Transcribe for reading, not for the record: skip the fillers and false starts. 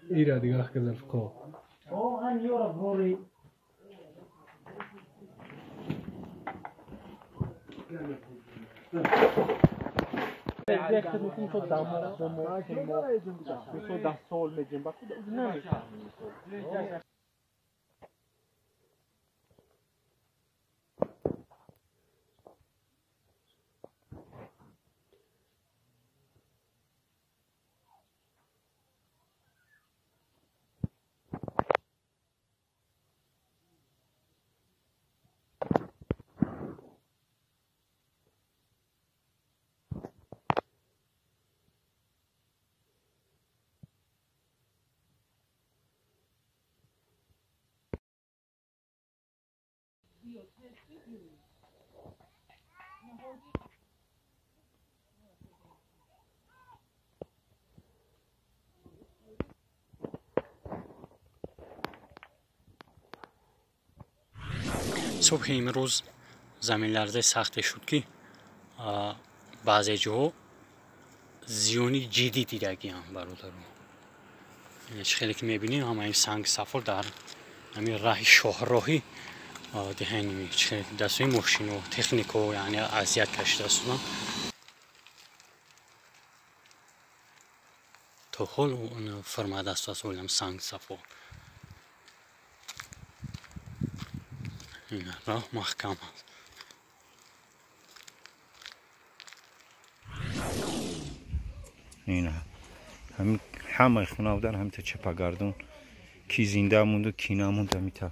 Ира дигах казалфко. О, ан ёра бори. Субҳи имрӯз заминларзаи сахте шуд, ки баъзе ҷоҳо зиёни ҷиддӣ дидагиам, бародаро. Чӣ хеле ки мебинем, ҳамаи санги сафор дар ҳамин раҳи шоҳроҳӣ диҳаними дастҳои мошино, технико, яъне азият кашида шуданд. То ҳол фармадаст аст олам санг сафор. Роҳ маҳкам аст. Ина ҳамин ҳамаи хона будан, ҳамита чапагардон, ки зинда монду, ки намонд, ҳамита.